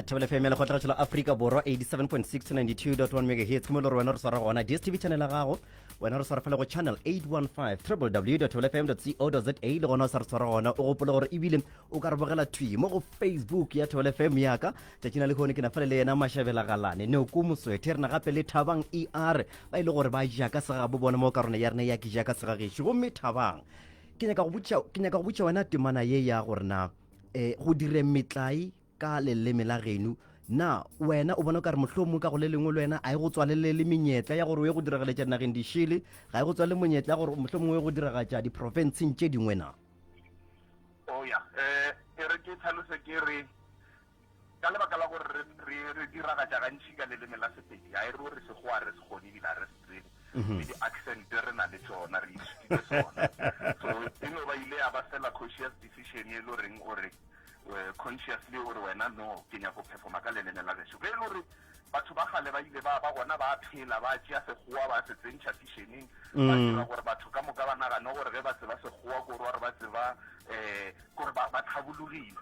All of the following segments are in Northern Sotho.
Thobela FM ya Lekgotlagatšo la Afrika Borwa 87.6 to 92.1 megahertz ke mo e le gore wena re swara gona DSTV channel ya gago wena re swara fela go channel 815 www.thobelafm.co.za le gona o sa re swara gona o gopole gore ebile o ka re bogela thwi mo go Facebook ya Thobela FM yaka tšatši la lehono ke na fale le yena Mashabela Galane Noko Moswethe rena gape le Thabang ER ba ile gore ba ja ka segabo bona mo ka rona ya rena ya ke ja ka segagešo gomme Thabang ke nyaka go botša ke nyaka go botša wena temana ye ya gore na eh go dire metlae ka leleme la geno na wena o bona o ka re mohlomong ka go le lengwe le wena a e go tswalele le menyetla ya gore o ye go diragaletša dinageng dišele ga e go tswalele monyetla ya gore mohlomongwe o ye go diragatša diprofenseng tše dingwe na oh ya eh e re ke tlhalose ke re ka lebaka la gore re re re diragatša gantši ka leleme la Sepedi ga e re gore Sekgowa re se kgone ebile ga re se tsebe le di-accent re na le tšona re ithutile sona so e no ba ile ya ba fela conscious decision e le goreng gore eh, consciously gore wena no ke nyako performa ka leleme la gešo ge e le gore batho ba kgale ba ile ba ba gona ba phela ba tšea sekgowa ba se tsentšha fišeneng ba dira gore batho ka moka ba nagane gore ge ba tseba sekgowa ko gore ba tseba um kore ba ba tlhabologile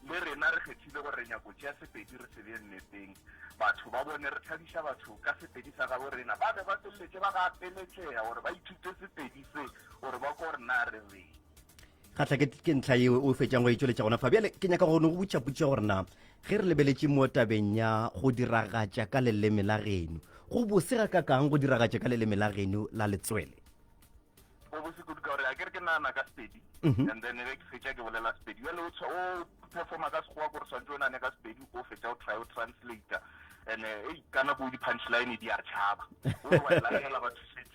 Le rena re kgethile gore re nyako tšea Sepedi re se bee mmepeng. Batho ba bone re thabiša batho ka Sepedi sa gabo rena. Ba be ba feleletše ba gapeletšega gore ba ithute Sepedi se gore ba kwe gore na re reng. Kgahla ke, ke ntlha yeo o fetšang go e tšweletša gona fa. Bjale ke nyaka go no go botša potšišo gore na ge re lebeletše mo tabeng ya go diragatša ka leleme la geno, go bose gakakang go diragatša ka leleme la geno la letswele? Go bose kudu ka gore a ke re ke nagana ka Sepedi and then ge ke fetša ke bolela Sepedi. Bjale o o performa ka Sekgowa kore swantse o nagane ka Sepedi o fetša o try o translator and ei ka nako di punch line di a tšhaba o wa e lahlela batho šetše.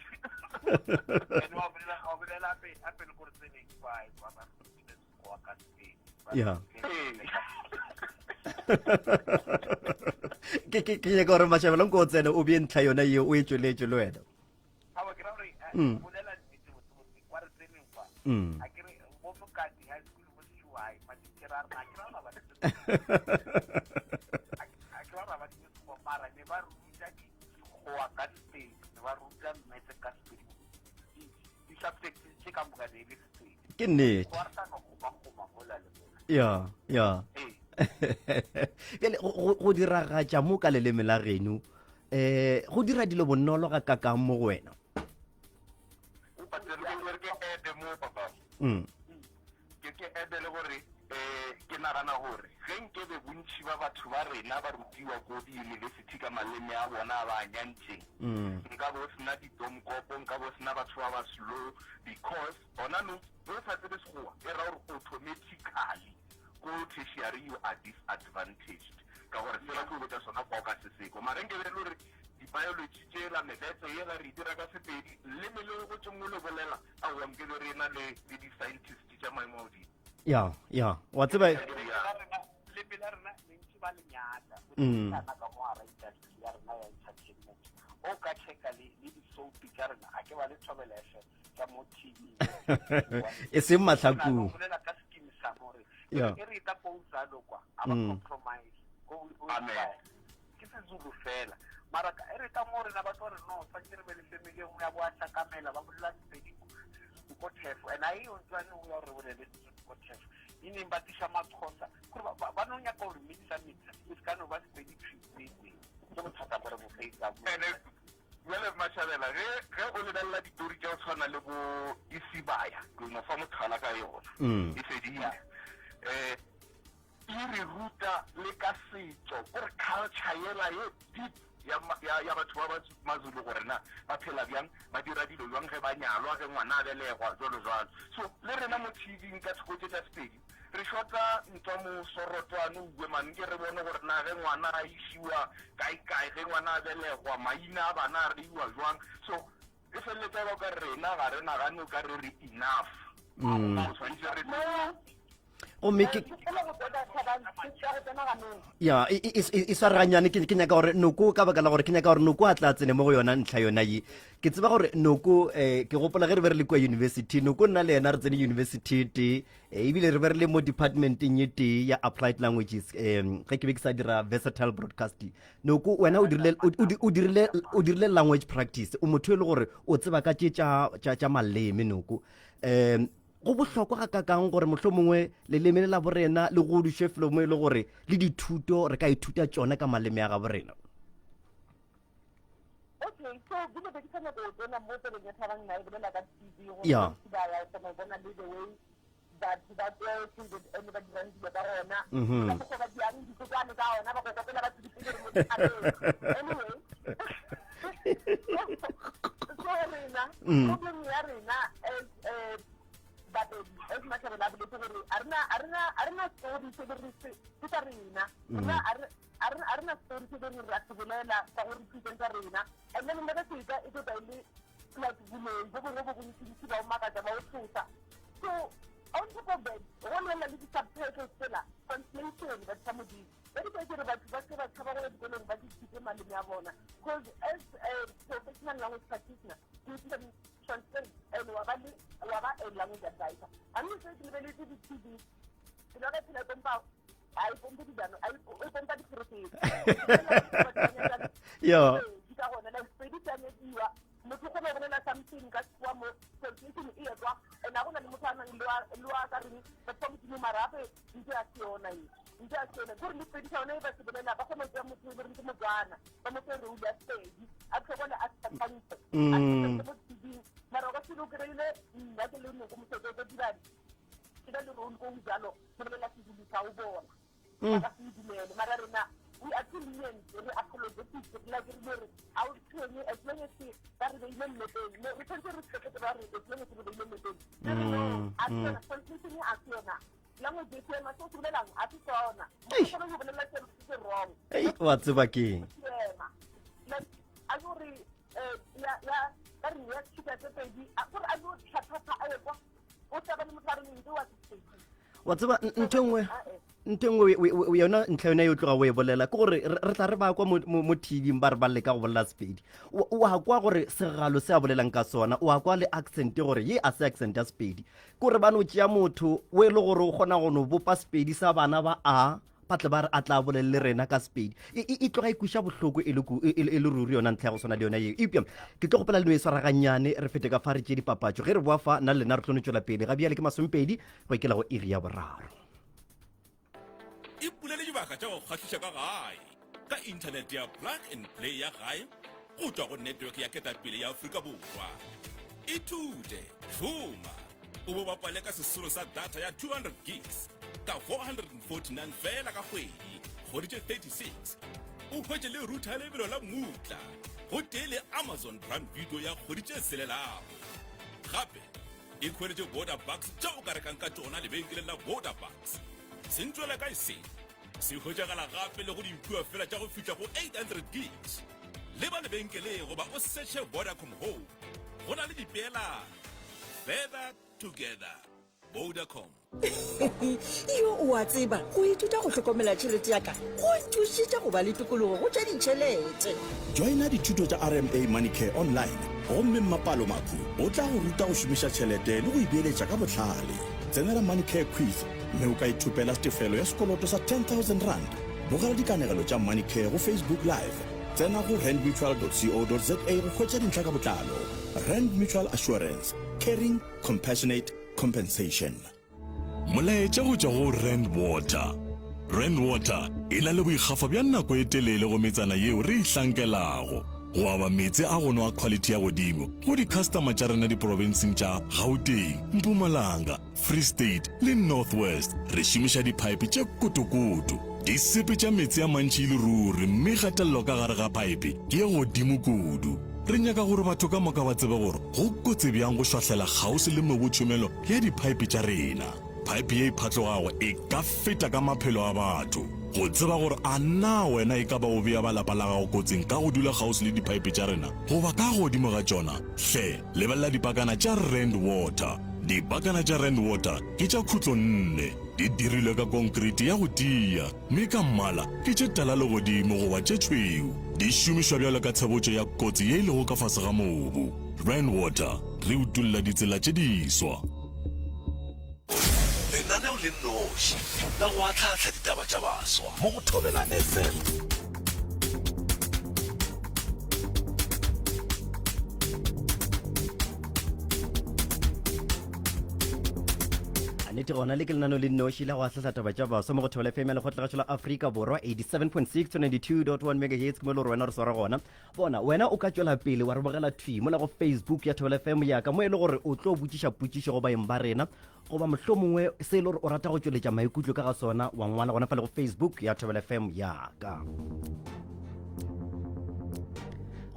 And wa bolela wa bolela hape hape le gore tseneng kwa kwa ba rutile Sekgowa ka Sepedi. Yeah. Ke ke ke nyaka gore Mashabela nko o tsene o bee ntlha yona yeo o e tšweletše le wena. Awa ke ra gore eh, mm. bolela nnete botsebotse kwa re tseneng kwa mm. a ke re bo mokati high school bo shuai matichere a rena a ke ra ba ba a ke ra ba ba sekgowa mara ne ba ruta dikgowa ka sepedi ne ba ruta mmetse ka sepedi di-subject tse ka moka ne e le sepedi ke nnete wa re sa no goma-goma mola le mola ya ya bjale go diragatša mo ka leleme la geno eh go dira dilo bonolo ga kakang mo go wena mm. ke ke ede le gore eh ke nagana gore ge nkebe bontši ba batho ba rena ba rutiwa ko di-university ka maleme a bona a ba a nyantšeng mm. nka bo sena didomkopo nka bo sena batho ba ba slow because gona no o sa tsebe sekgowa e ra gore automatically ko tertiary you are disadvantaged ka gore sela ke o botša sona kwa o ka se seko mara nke be le gore di-biology tšela mebetse yela re dira ka sepedi leme le go tšengwe le bolela aowa nke be re ena le le di-scientist tša maemo a godimo ya ya wa tseba leme la rena le ntse ba le nyatsa mm. ka mo gara industry ya rena ya entertainment o ka checka le di-soapy tša rena a ke ba le thobela fm tsa mo TV e seng mahlakong bolela ka skin sa gore e re ta pousalo kwa a ba mm. compromise go amen ke sezulu fela mara e re ka mo rena ba tlo re no tshwanetse re be le family e nngwe ya bo a hlakamela ba bolela sepedi sezulu ko thefo and a e yo ntswane o ya gore bolele sezulu ko thefo e neng ba tliša maxhosa gore ba no nyaka gore mixa mixa e se ka no ba sepedi thwi ke bothata gore bo facang Bjale Mashabela, ge, ge o lebelela ditori tša go tshwana le bo Isibaya, ke no fa mohlala ka yona, mm. e fedile. Eh, e re ruta le ka setšo, kore culture yela ye deep ya, ya, ya batho ba ba Mazulu gore na ba phela bjang, ba dira dilo bjang ge ba nyalwa, ge ngwana a belegwa, jwalo jwalo. So le rena mo TV-ing ka thoko tše tša Sepedi, Re šota ntwa mo Sorotwane uwe man nke re bone gore na ge ngwana a išiwa kae kae ge ngwana a belegwa maina a bana a reiwa jwang so e feleletsa e ba o ka re rena ga re nagane o ka re re enough mm. tshwanetse re gomme ke ya e, e, e, e swaraganyane ke nyaka gore noko ka baka la gore ke nyaka gore noko a tla tsene mo go yona ntlha yona ye ke tseba gore noko um ke gopola ge re be re le kua university noko nna le yena re tsene university tee eh, ebile re be re le mo departmenteng ye tee ya applied languages um ge ke be ke sa dira versatile broadcasting noko wena o dirile o dirile o dirile language practice o motho e le gore o tseba ka tše tša maleme noko um Go bohlokwa gakakang gore mohlomongwe leleme le la borena le godišwe felo mo e le gore le dithuto re ka ithuta tšona ka maleme a gabo rena. Okay, so bile be ke sa nyaka go tsena mo tabeng ya Thabang na e bolela ka TV gore Yeah. bontši ba ya o kgona go bona le the way batho ba tlwaetseng and ba dirang dilo ka gona ka mokgwa ba diang dikokwane ka gona ba kokotela batho dipele mo dithabeng anyway so rena problem ya rena as babedi as Mashabela a boletse gore a rena a rena a rena story se re se se sa rena rena a re a rena story se re re a se bolela sa go representa rena and then le ge se e tlo tla e le like boloi bo bongwe bo bontsintsi ba o makatsa ba o tshosa. So on top of that, go lebelela le di-subtitles tsela, translation, batho ba Modimo. That is why ke re batho ba se ba tshaba go ya dikolong ba ithute maleme a bona. Because as a professional language practitioner, you can translate and wa ba le wa ba a language advisor. Ga mme se ke lebeletse di-TV, pelo ya ka e phela e pompa a e pompe dijano, a e e pompa dipherefere. Yo. Di ka gona, like pedi tsa nyakiwa. Motho o kgona go bolela something ka Sekgowa mo, translation e etwa, and ga go na le motho a nang le wa, le wa ka reng, batho ba Modimo mara gape ntho ya se yona e. Ntho ya se yona. Ke gore le Sepedi sa yona e ba se bolela, ba kgona go tsea motho e le reng ke Motswana, ba mo fe role ya Sepedi, a tlhokole a se tlhakantse, a se tlhakantse mo TV-ing. Mara o ka se o kry-ile nna ke le noko Mosotho ko Tibane, ke na le role ko go jalo, ke bolela Sezulu sa go bona. Ba ka se e dumele. Mara rena we are too lenient, re apologetic, re like re re a o tshwenye as long as ba re beile mmepeng. No, re tshwanetse re tshepe ba re as long as re beile mmepeng. Re re no, a se yona, translation a se yona. Language e se yona, se o se bolelang a se sona. Motho o kgona go bolela selo se se wrong. Ei, wa tseba keng? Seema. Like, a yo re eh, ya ya ba re ya tshika tse pedi, a gore a yo tlhatlhapha a ye kwa, o tla ba le motho a re ntse wa se Wa tseba ntho e nngwe ntho e nngwe yona ntlha yone e o tloga o e bolela ke gore re tla re ba kwa mo TV-ing ba re ba leka go bolela Sepedi. Wa kwa gore segalo se a bolelang ka sona, wa kwa le accent gore ye a se accent ya Sepedi. Ke gore ba no tšea motho o e le gore o kgona go no bopa Sepedi sa bana ba a ba tle ba re a tla bolele le rena ka Sepedi. E, e, e tloga e kweša bohloko e le, e, e, e le ruri yona ntlha ya go swana le yona yeo. Eupša ke tlo gopela le no e swaraganyane re fete ka fa re tšee dipapatšo. Ge re boa fa nna le lena re tlo no tšwela pele. Ga bjale ke masomepedi go ikela go iri ya boraro. Ipulele dibaka tša go kgahliša ka gae ka inthanete ya plug and play ya gae go tšwa go network ya ketapele ya Afrika Borwa. Ithute, šoma, o bo bapale ka sesolo sa data ya 200 gigs ka 449 fela ka kgwedi, kgwedi tše 36. O hwetše le router ya lebelo la mmutla gotee le Amazon Prime Video ya kgwedi tše selelago. Gape Ikhweletše Voda Bucks tše o ka rekang ka tšona lebenkeleng la Voda Bucks. Sentšwela kae se? Se hwetšagala gape le go dimphiwa fela tša go fihla go 800 gigs. Leba lebenkeleng goba o searche Vodacom Home. Go na le dipeelano. Further together. Vodacom. Yo o a tseba, go ithuta go hlokomela tšhelete ya ka go nthušitše go ba le tokologo go tša ditšhelete. Joina dithuto tša RMA MoneyCare online gomme Mmapalo Makhu o tla go ruta go šomiša tšhelete le go e beeletša ka bohlale. Tsenela MoneyCare Quiz mme o ka ithopela tefelo ya sekoloto sa R10,000. Bogela dikanegelo tša MoneyCare go Facebook Live. Tsena go randmutual.co.za go hwetša dintlha ka botlalo. Rand Mutual Assurance, caring, compassionate, compensation. Molaetša go tšwa go Rand Water. Rand Water e na le boikgafo bja nako e telele go metsana yeo re e hlankelago, go aba meetse a go nwa a khwalithi ya godimo go dikhastama tša rena diprofenseng tša Gauteng, Mpumalanga, Free State le North West. Re šomiša diphaepe tše kotokoto. Di sepetša meetse a mantši e le ruri mme kgatelelo ka gare ga phaepe ke ye godimo kudu. Re nyaka gore batho ka moka ba tsebe gore go kotsi bjang go šwahlela kgauswi le mobotšhomelo ya diphaepe tša rena. Phaepe ye e phatlogago e ka feta ka maphelo a batho. Go tseba gore a na wena e ka ba o bea ba lapa la gago kotsing ka go dula kgauswi le diphaepe tša rena goba ka godimo ga tšona, hle lebelela dipakana tša Rand Water. Dipakana tša Rand Water ke tša khutlonne, di dirilwe ka konkriti ya go tia mme ka mmala ke tše tala legodimo goba tše tšhweu. Di šomišwa bjalo ka tshebotšo ya kotsi ye e lego ka fase ga mobu. Rand Water, re utolla ditsela tše diswa. Lenaneo le nnoši la go ahlaahla ditaba tša baswa mo go Thobela FM. Nnete gona le ke lenano le nnoši la go ahlahla taba tša baswa mo go Thobela FM ya Lekgotlagašo la Afrika Borwa 87.6 to 92.1 megahertz ke mo e le gore wena re swara gona. Bona wena o ka tšwela pele wa re bogela thwi mola go Facebook ya Thobela FM ya ka mo e le gore o tlo botšiša potšišo go baeng ba rena goba mohlomongwe se e le gore o rata go tšweletša maikutlo ka ga sona wa ngwala gona fale go Facebook ya Thobela FM ya ka.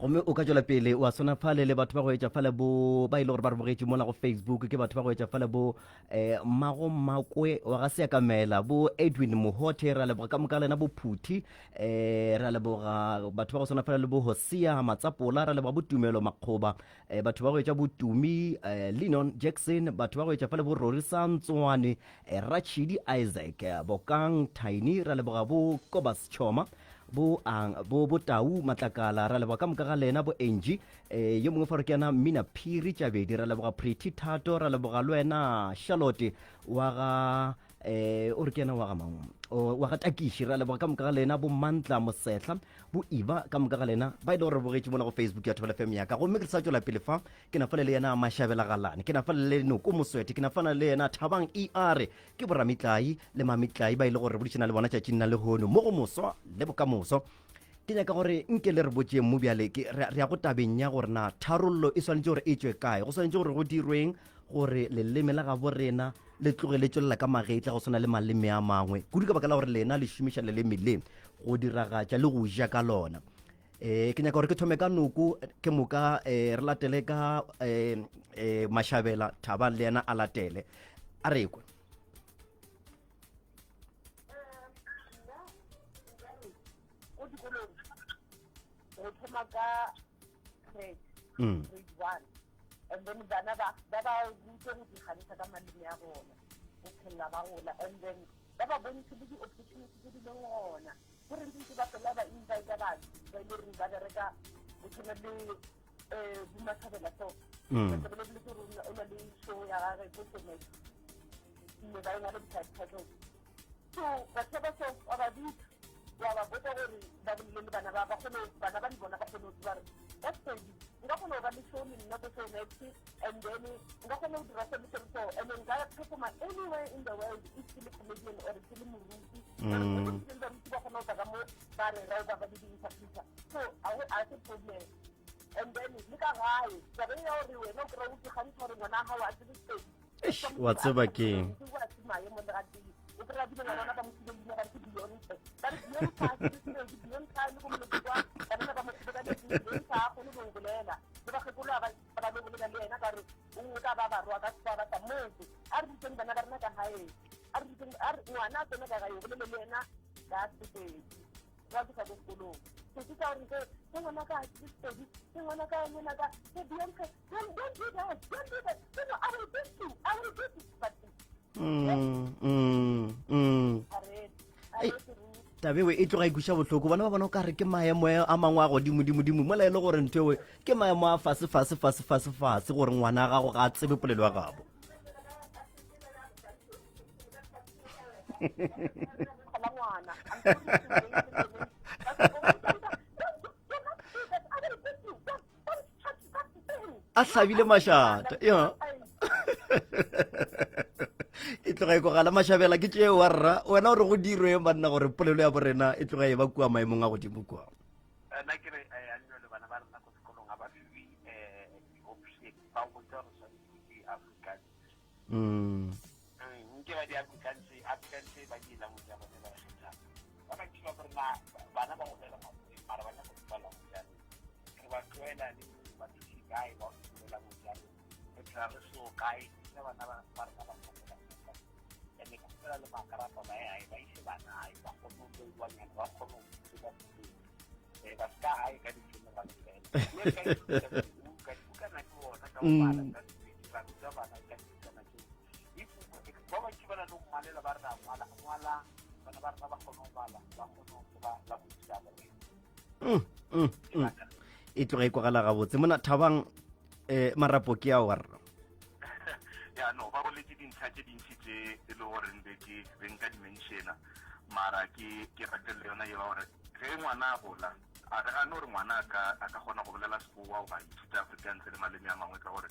Gomme o ka tšwela pele wa swana fale le batho ba go etša fale bo ba e le gore ba re bogetše mola go Facebook ke batho ba go etša fale bo eh, Mmago Mmakwe wa ga Seakamela bo Edwin Mohothe ra leboga ka moka lena bo Phuthi eh, ra leboga batho ba go swana fale le bo Hosea Matsapola ra leboga bo Tumelo Makgoba eh, batho ba go etša bo Tumi eh, Linon Jackson batho ba go etša fale bo Rorisa Ntswane eh, Rachidi Isaac eh, Bokang Tiny ra leboga bo Kobas Choma bo ang bo bo Tau Matlakala ra leboga ka moka ga lena bo Angie eh, yo mongwe fa re ke yena Mina Phiri Tšabedi ra leboga Pretty Thato ra leboga le wena Charlotte wa ga eh o re ke yena wa ga mang O, wa ga Takishi ra leboga ka moka ga lena bo Mantla Mosehla bo Iba ka moka ga lena ba ile gore bogetše mona go Facebook ya Thobela FM ya ka gomme ke sa tšwela pele fa ke na fale le yena Mashabela Galane ke na fale le Noko Moswethe ke na fana le yena Thabang ER ke borametlae le mametlae ba ile gore re bodišana le bona tšatšing la lehono mo go moswa le bokamoso ke nyaka gore nke le re botšeng mo bjale ke re ya go tabeng ya gore na tharollo e swanetše gore e tšwe kae go swanetše gore go dirweng gore leleme la gabo rena le tloge le tšwelela ka magetla go swana le maleme a mangwe kudu ka baka la gore lena le šomiša leleme le go diragatša le go ja ka lona um ke nyaka gore ke thome ka noko ke moka um re latele ka um um mashabela thabang le yena a latele a re kwe ko dikolong go thoma ka grade mm. grade one and then bana ba ba ba rute go dikgantsha ka maleme a bona go phelela ba gola and then ba ba bontshe le di-opportunity tse di leng gona go re ntse ba fela ba invite batho ba ile reng ba bereka go tshwana le um bomathabela so mm. mathabela bile gore o na le show ya gage ko somet mme ba engwale di-titles so batho ba ba so wa ba bitsa wa ba botsa gore ba bolele le bana ba ba kgone bana ba le bona ba kgone go tseba gore ka sepedi nka kgone go ba le show le nna ko showmax and then nka kgone go dira se le se so and then nka performa anywhere in the world if ke le comedian or ke le moruti mm. baruti ba kgone go tla ka mo ba re ra ba ba le di-interpreter so a se problem and then le ka gae taba e ya gore wena o kry-a o ikgantšha gore ngwana wa gago a tsebe sepedi Eish, wa tseba keng wa ke sa ko sekolong so ke ka gore ke ngwana ka ke sepedi ke ngwana ka ngwana ka ke beyonce Don't, don't do that. Don't do that. No, no, I will beat you. I will beat you. But mm, mm, mm. tabewe e tloga e kuša bohloko bona ba bona o ka re ke maemo a mangwe a godimodimodimo mola e le gore ntho ewe ke maemo a fase fase fase fase fase gore ngwana a gago ga a tsebe polelo ya gabo a hlabile mašata ya e tloga e kogala mašabela ke tšeo wa rra wena gore go dirwe banna gore polelo ya borena e tloga e ba kua maemong a godimo kua nna ke re eh, le bana ba rena ko sekolong ga ba fiwe eh, di-option ba botsa gore tshwanetse ke afrikaans mm. mm, nke ba di-afrikaans afrikaans ba di language ya bone ba e kgethang ba bantši ba borena bana ba golela makgoweng mara ba nyaka go tseba language ya rena re ba tloela le ba thuše kae ba go language ya rena re phela re seo kae le bana ba rena ba kgopela ene kgopela le makarapa ba ye gae ba ise bana gae ba kgone go loiwanyana ba kgone go tseba um ba se ka gae ka di-funeral fela ka dibukana ke ona ka go bala ka sepedi ra ruta bana ka dibukana tseo if ba bantši ba na le go ngwalela ba re ra ngwala ngwala bana ba rena ba kgone go bala ba kgone go tseba language ya borena mm, mm, mm. e tloga e kwagala gabotse mona thabang um marapo ke ao warra ya no ba boletse dintlha tše dintši tše e le goreng be ke be nka di-mentiona mara ke ke ratelele yona ye ba gore ge ngwana a gola a re gane gore ngwana a ka a ka kgona go bolela sekowa goba ithuta afrikaans le maleme a mangwe ka gore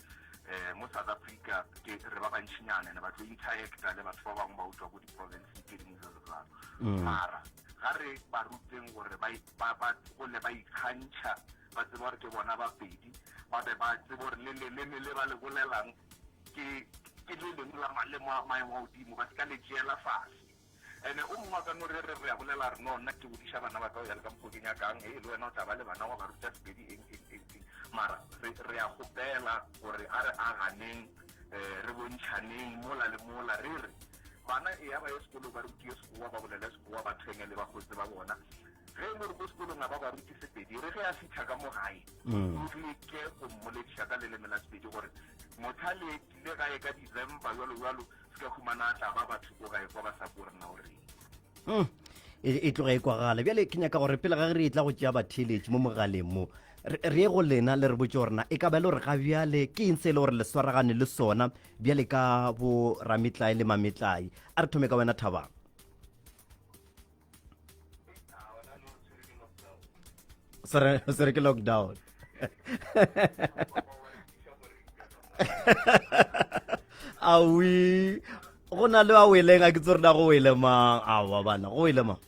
Um mo South Africa ke re ba bantšinyana ene ba tlo interacta le batho ba bangwe ba utswa ko di-provinceng tse dingwe jalo jalo. Mm. Mara ga re ba ruteng gore ba ba ba gole ba ikgantšha ba tseba gore ke bona bapedi ba be ba tsebe gore le leleme le ba le bolelang ke ke le lengwe la malemo a maemo a godimo ba se ka le tšeela fase Ene o mongwe a ka no re re re a bolela re no nna ke godiša bana ba ka go ya le ka mokgo ke nyakang e le wena o tla ba le bana wa ba ruta Sepedi eng eng eng eng mara re re a kgopela gore a re aganeng um re bontšhaneng mola le mola re re bana e ya ba ye sekolong ba rutiwe Sekgowa ba bolele Sekgowa ba thwenge le bakgotse ba bona ge e le gore ko sekolong a ba ba rute Sepedi re ge a fitlha ka mo gae mm. o leke go mmolediša ka leleme la Sepedi gore motha le tlile gae ka December jalo jalo se ka humana a tla ba batho ko gae kwa ba sa ko rena o reng hmm. e, e tloga e kwagala bjale ke nyaka gore pele ga re e tla go tšea batheeletši mo mogaleng mo re ye go lena le re botse gorena e ka ba e le gore ga bjale ke eng se e le gore le swaragane le sona bjale ka bo rametlae le mametlae a re thome ka wena thabang sere ke lockdown awi go na le a weleng a ke tse rena go wele mang awa bana go wele mang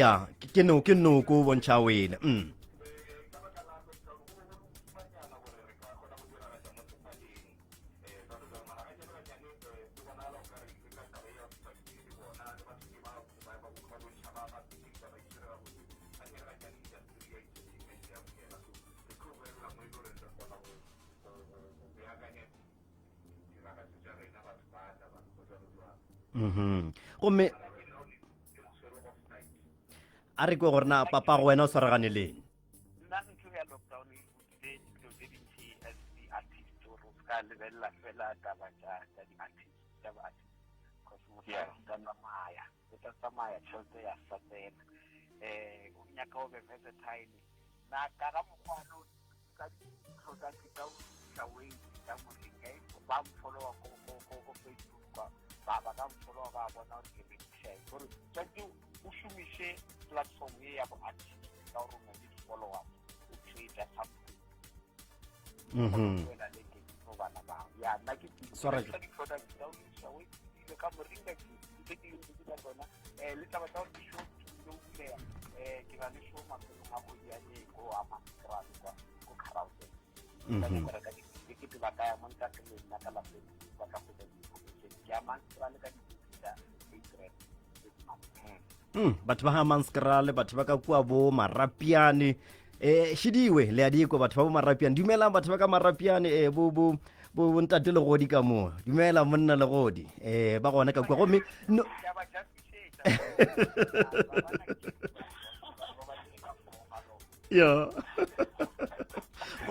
ya ke no ke noko o bontšha wele mm Mhm. gomme a re kwe gore na papa go wena o swaragane leng nna ntho ya lockdown e rutile dilo tse dintši as di-artist gore o se ka lebelela fela taba tša tša di-artist tša bo-artist because motho Yeah. o tla tsamaya o tla tsamaya tšhelete ya sa tsena um o nyaka o be versatile na ka ga mokgwano ka di-product tsa go tlisa weight tsa moringa ba mfollowa ko ko ko ko facebook kwa ba ba ka mfollowa ba bona gore ke rekisa eng gore tshwanetse o šomiše platform ye ya bo artist ka gore o na le di-followers o create something Mhm. wena le ke go bana bao ya nna ke Swara ke di-product tsa go tlisa weight dilo ka moringa ke ntse ke ke ka tsona um le taba tsa gore di-show di thomile go bulega um ke na le show mafelong a kgwedi ya e ko a masekerane kwa ko karaoke ba nyaka go reka ditekete ba ka ya mo ntate le nna ka lapeng ba ka hwetša di-information ke ya masekerane ka di-fifty tsa april this month Mm, batho ba ga manskrale batho ba ka kua bo marapiane eh šidiwe le a diko batho ba bo marapiane dumelang batho ba ka marapiane eh bo bo bo bo ntate legodi ka mo dumela monna legodi eh ba gona ka kua gomme no Ke a ba jampišetša. ya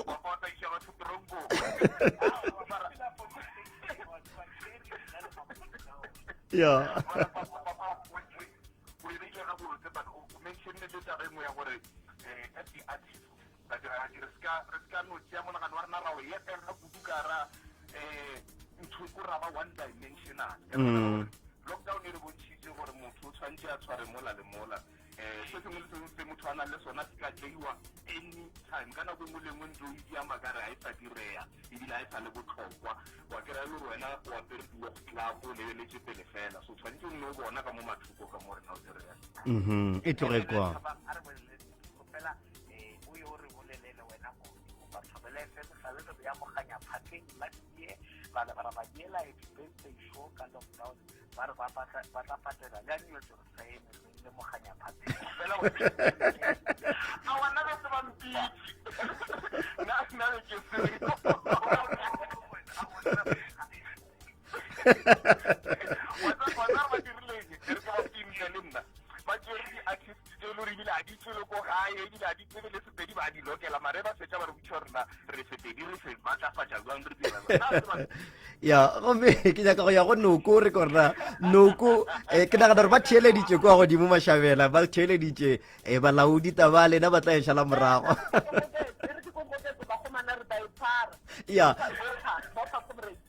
Papa o tla iša batho tronkong. ya Mara papa, papa, o- o- o e beile gabotse, but o o mentionne le taba e nngwe ya gore eh, as di-artist badiragatši re seka re seka no tšea monagano wa rena ra o epela kudu ka ra um ntho ko ra ba one dimensional Ka lebaka la gore lockdown e re bontšhitše gore motho o tshwanetse a tshware mola le mola um se sengwe le sengwe se motho a nang le sona se ka tšeiwa any time ka nako e nngwe le nngwe ntlo e diama ka re ga e sa direya ebile ga e sa le botlhokwa wa kry-a e le gore wena o apere di-walk club o lebeletše pele fela so tshwanetse o nne o bona ka mo mathoko ka mo rena o direya Mhm, e tloge kwa a re bolele fela eh o yo re bolelele wena go go Thobela FM sale re ya moganya phatleng last year ba ba ba diela happy birthday show ka lockdown ba re ba batla ba tla patela le a nyo tsore saene re le moganya phatleng fela a wana be se ba mpitse nna nna be ke se wa tseba ba dirileng e re ke ba timile le nna ba tšere di-artist tse e le gore ebile ga di tswele ko gae ebile ga di tsebe le sepedi ba di lokela mare ba fetša ba re botša gore na re sepedi re se matlafatša jwang re dira jwang. Na tseba ya gomme ke nyaka go ya go noko re korna noko eh, ke nagana gore ba theeleditše kwa godimo mashabela ba theeleditše eh, balaodi taba lena ba tla e šala morago ya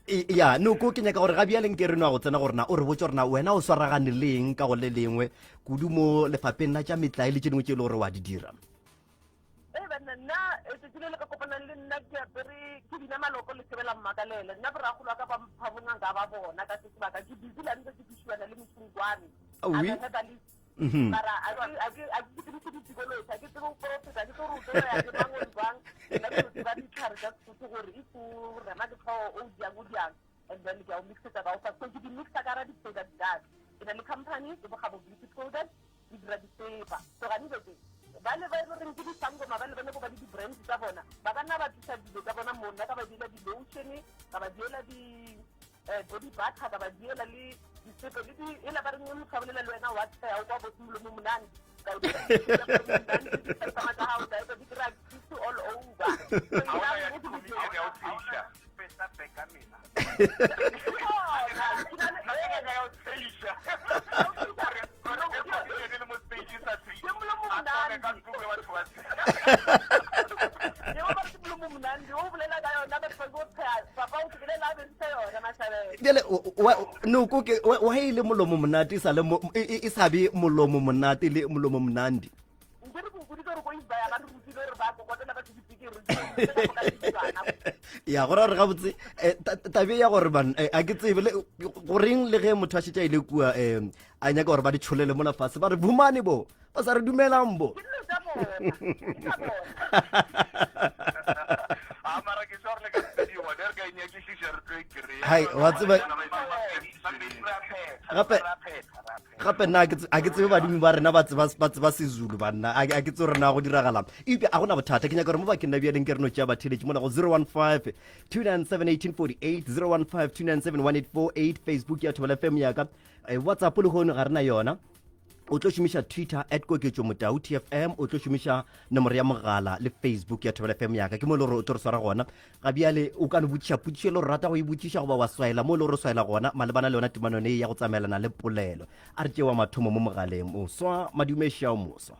ya noko ke nyaka gore ga bjaleng ke re no ya go tsena gore na o re botse gore na wena o swaragane le eng ka go le lengwe kudu mo lefapheng la tša metlae le tše dingwe tše e le gore wa di dira Ee, banna. banna nna eh, tsatsi le le ka kopanang le nna ke apere ke bina maloko le sebela mmakalela nna boragolo wa ka ba mpha bonganga ba bona ka se sebaka ke busy la ntse ke dušiwana le motšhingwane Aowi. a herbalist Mhm. mara a ke a ke a ke kitimiše ditikološi a ke tsebe go porofeta a ke tsebe gore o tlo ya ke mang o jwang nna ke no tseba ditlhare tsa Sesotho gore if o rema ke tlhogo o diang o diang and then ke a o mixetsa ka ofa so ke di mixa ka ra di-product tsaka ke na le company ke bokgabo beauty product ke dira disepa so ga dilo tse ba le ba e le goreng ke disangoma ba le ba nyako ba le di-brand tsa bona ba ka nna ba tlisa dilo tsa bona mo nna ka ba diela di-lotion ka ba diela di eh, body butter ka ba diela le disepe le di ela ba reng motho a bolela le wena wa tsheya o kwa botse molomo monane ka o dira tsa gago ka etsa di kry-a kiss all over So, Ha ona ya nna mo ke di di-comedian ya o tsheisa. Pesa peka mina. Nna ke nyaka ya o tsheisa. Gore- gore ge comedian e le mo stage e sa tsheise, Ke molomo a tswane ka monandi. ntlong le batho ba tsheha. Yeo ba re ke molomo monandi o bolela ka yona batho ba go tsheya papa o bolela a berekisa yona mashabela bjale noko ke wa e le molomo monate e sa le mo- e e- e sa be molomo monate le molomo monandi nke re go boditse gore ko isbaya ba re rutile gore ba kokotela batho dipikere ya go ra gore gabotse eh, tabe ya gore ban eh, a ke tsebe le goreng le ge motho a šetša ile kua um a nyaka gore ba di tsholele mola fase ba re humane bo ba sa re dumelang bo ke dilo tsa bona ke tsa bona Ah, mara ke sure le ka Sepedi gone re ka e nyakišiša re tlo e kry-a. Hai, wa tseba- Gape- Gape gape nna a ke tsebe badimo ba rena ba tseba ba tseba sezulu banna a ke tsebe gore na go diragalang eupša a gona bothata ke nyaka gore mo bakeng la bjaleng ke re no tšea batheletši mola go 015 297 1848 015 297 1848 facebook ya thobela fm yaka eh, whatsapp le hono ga re na yona o tlo šomiša twitter at koketšo motau tfm o tlo šomiša nomoro ya mogala le facebook ya thobela fm yaka ke mo e le gore o tlo re swara gona Ga bjale o ka no botšiša potšišo e le gore rata go e botšiša goba wa swaela mo e le gore o swaela gona malebana le yona temanone ye ya go tsamaelana le polelo. A re tšewa mathomo mo mogaleng. Moswa Madume Šao Moswa.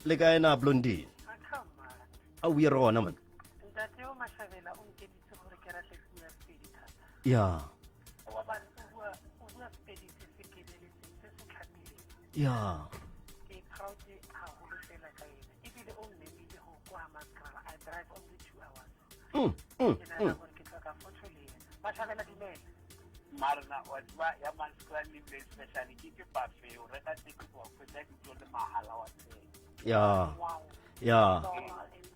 Le kae na Blondie? A o ye re gona man. Ntate o Mashabela o nkeditse gore ke rate puo ya Sepedi thata. Ya. Wa ba o bua o bua Sepedi se se keneletseng se se tlhapileng. Ya. Ke proud haholo fela ka ena. Ebile o mmemile go kwa Hammanskraal. I drive only two hours. Mm, mm, Ke nahana mm. gore ke tlhoka photo le yena. Mashabela dumela. Marena wa tseba ya Hammanskraal le ebile especially ke ke buffet o reka ticket wa hwetša dijo le mahala wa tsena. Ya. Wow. Ya. So,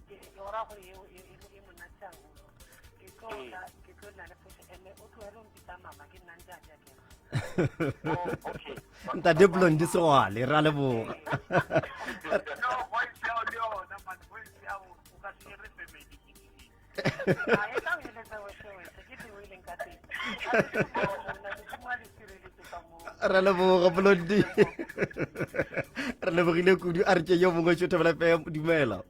ke ke go raya gore eo e e- e monate haholo. Ke tlo tla ke tlo nna le photo ene o tlohele ho mpitsa mama ke nna ntate a kere. Oh, okay. Ntate Blondie Segwale re a leboga. No, voice ya le yona man, voice ya o ka se re family ke ke. A e tla o eletsa wese wese ke teng o e leng ka teng. A ke se mo na Modimo a le sireletse ka moo. Re a leboga Blondie. Re lebogile kudu a re tše yo mongwe šo Thobela FM dumela.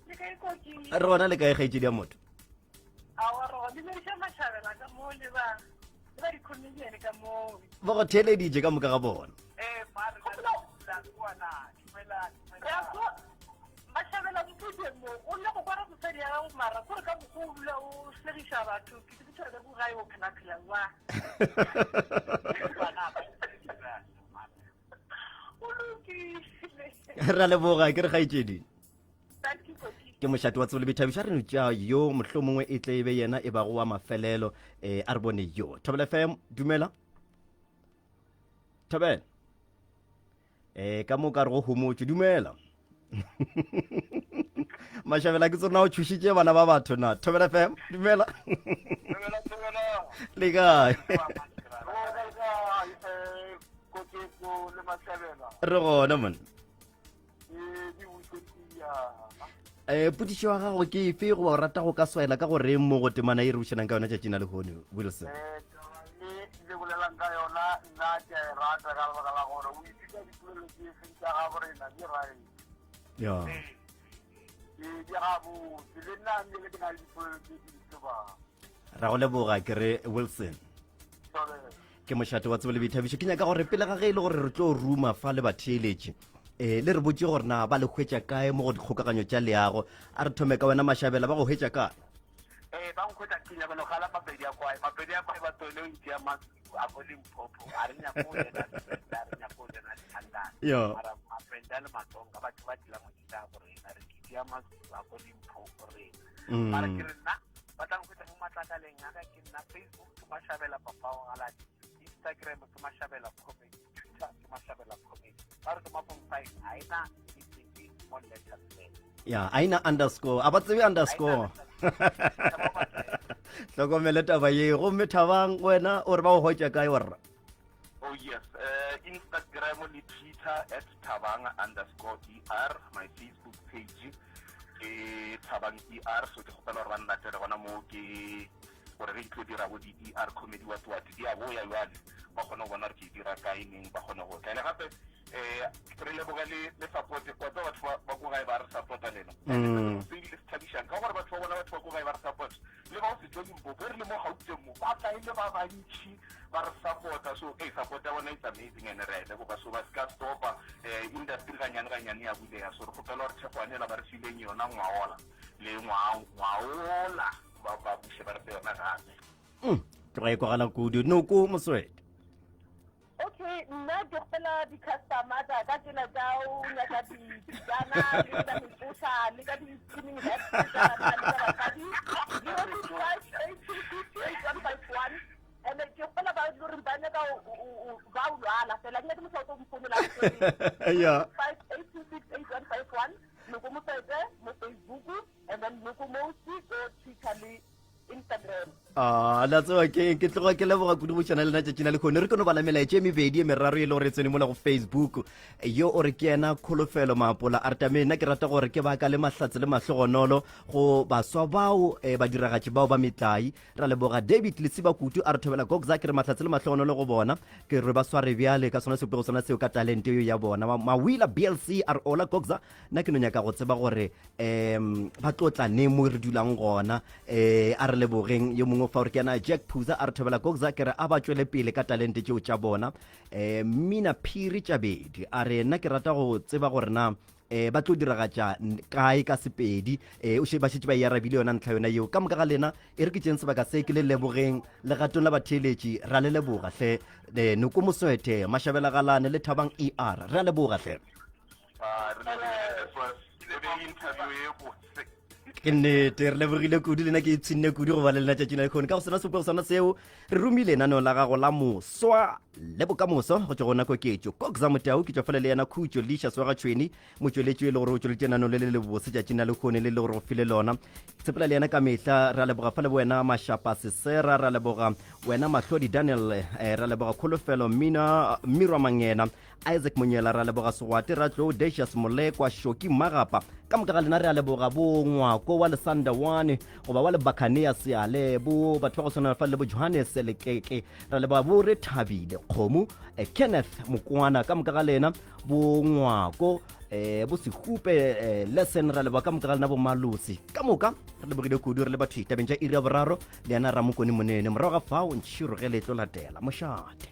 Le kae Koki? Re gona le kae kgaetšedi ya motho? Aowa re gona. Dumediša Mashabela ka moo le ba le ba di-comedian ka moo. Ba go theeleditše ka moka ga bona. Eh, mare la la kwana, dumela, dumela. Mashabela mpotše mo o nna go kwara mosadi ya gago mara kore ka mokgwa o dula o segiša batho ke tsebe tšhelete ko gae o phela-phela wa Bana ba serious, mare. o lokile. Re a leboga ke re kgaetšedi. Thank you, Koki. Ke mošate wa tsebo le boithabišo a re no tšea yo mohlomongwe e tle e be yena e bago wa mafelelo eh, a re bone yo Thobela FM dumela Thobela eh ka mo ka re go homotše dumela Mashabela ke tsona o tšhošitše bana ba batho na Thobela FM dumela Dumela, dumela. le kae O kae kae, eh, Koketso le Mashabela. re gona monna Eh, um potišo ya gago ke efe goba o rata go ka swaela ka go reng mo go temana e re bušanang ka yona tšatšing la lehono wilson eh, le le bolelang ka yona nna ke a e rata ka lebaka la gore o ithuta dipolelo tse seng tsa gabo rena di right ya ee di gabotse le nna mmele ke na le dipolelo tse di tsebang ra go leboga ke re wilson ke mošate wa tsebo le boithabišo ke nyaka gore pele ga ge e le gore re tlo ruma fa le batheeletši um le re botse gore na ba le hwetša kae mo go dikgokaganyo tša leago a re thome ka wena mashabela ba go hwetša kae ee ba nkhwetša ke nyaka no gala mapedi a kwae mapedi a kwae ba tole o itea masuku a bo limpopo a re nyako lena a re nyako lena dithandana Yo. mara mapenda le matsonga batho ba dila mo ditla go rena. kgoši ya Mazulu a ko Dimpho o reng. Mara ke re nna ba tla nkhwetša mo matlakaleng a ka ke nna Facebook ke Mashabela Papa wa Galadi, Instagram ke Mashabela Comedy, Twitter ke Mashabela Comedy. Ba re ke Mapomfine a e na anything ke small letters fela. Ya, a ina underscore. A ba tsebe underscore. Hlokomele taba ye. Gomme Thabang wena o re ba go hwetša kae warra? Oh yes, uh, Instagram le Twitter at Thabang underscore ER, my Facebook page ke Thabang ER, so ke kgopela gore ba nlatele gona moo ke gore ge ke tlo dira bo di-ER comedy what what di a boya jwale ba kgone go bona gore ke e dira kae neng ba kgone go tla. Ene gape um re leboge le le support wa tseba batho ba ko gae ba re supporta lena se ebile se thabišang ka gore batho ba bona batho ba ko gae ba re support le ba go se tšwe Limpopo e re le mo Gauteng mo ba tla e le ba bantši ba re support-a so ee support ya bona it's amazing and re a e leboga so ba se ka stopa um industry ganyane ganyane ya bulega so re kgopela gore thekgwane ela ba re fileng yona ngwaola le ngwaola ba ba buše ba re fe yona gape. Tloga e kwagala kudu noko moswete. Okay, nna ke kgopela di-customer tsa ka tsela tsa o nyaka dijana le ka metsosa le ka di-swimming hats tsa banna le tsa basadi 065 826 8151 and ke kgopela ba le gore ba nyaka ba o lwala fela ke nyake motho wa tlo mfounela Yeah. 5 826 8151 Noko Mosete mo Facebook and then Noko Mosi ko Twitter le Instagram. Ah, la tseba ke ke tloga ke leboga kudu go tšana le nna tšatši la lekgono re kono bala melaetša e mebedi e meraro e le gore e tsene mola go Facebook yo o re ke yena kholofelo maapola a re tame nna ke rata gore ke baka le mahlatse le mahlogonolo go baswa bao eh, badiragatši bao ba metlai ra leboga David Lesiba Kutu a re thobela Gogza ke re mahlatse le mahlogonolo go bona ke re ba sware bjale ka sona sepego sona seo ka talente yo ya bona Mawila BLC a re ola Gogza nna ke no nyaka go tseba gore um ba tlo tla neng mo re dulang gona um a re lebogeng yo mongwe fa gore ke yena Jack Phuza a re thobela Gogza ke re a ba tšwele pele ka talente tšeo tša bona um Mina Phiri Tšabedi a re nna ke rata go tseba gore na eh ba tlo diragatša kae ka Sepedi eh o ba šetše ba e arabile yona ntlha yona yeo ka moka ga lena e re ke tšeng sebaka se ke le lebogeng legatong la batheeletši ra le leboga hle eh, Noko Moswethe Mashabela Galane le Thabang ER re a leboga hle Ah, re lebogile this was e be interview e botse. Ke nnete re lebogile kudu lena ke ipshinne kudu go ba le lena tšatši la lekgono ka go sona sepego sona seo re romile lenaneo la gago la moswa le bokamoso go tšwa go nako ketšo Kokza Motau ke tšwa fela le yena Khutšo Lisha Swaga Tšhweni motšweletši e le gore o tšweleditše lenaneo le le lebose tšatšing la lekgono le le gore go file lona tshepela le yena ka mehla re a leboga fa le wena Mashapa Sesera re a leboga wena Mahlodi Daniel eh, re a leboga Kholofelo Mina Mirwa Mangena Isaac Monyela re a leboga Segwate Ratlou Decius Molekwa Shoki Magapa ka moka ga lena re a leboga bo Ngwako wa Lesanda One goba wa Lebakhanea Seale bo batho ba go swana fa le bo Johannes Lekeke re a leboga bo re Thabile Kgomo eh, Kenneth Mokwana ka moka ga lena bo Ngwako eh bo Sehupe eh, Lesson re a leboga ka moka ga lena bo Malosi ka moka re lebogile kudu re le batho tabeng tša iri ya boraro le yena Ramokone Monene morago ga fao ntšhiroge le tlo latela mošate.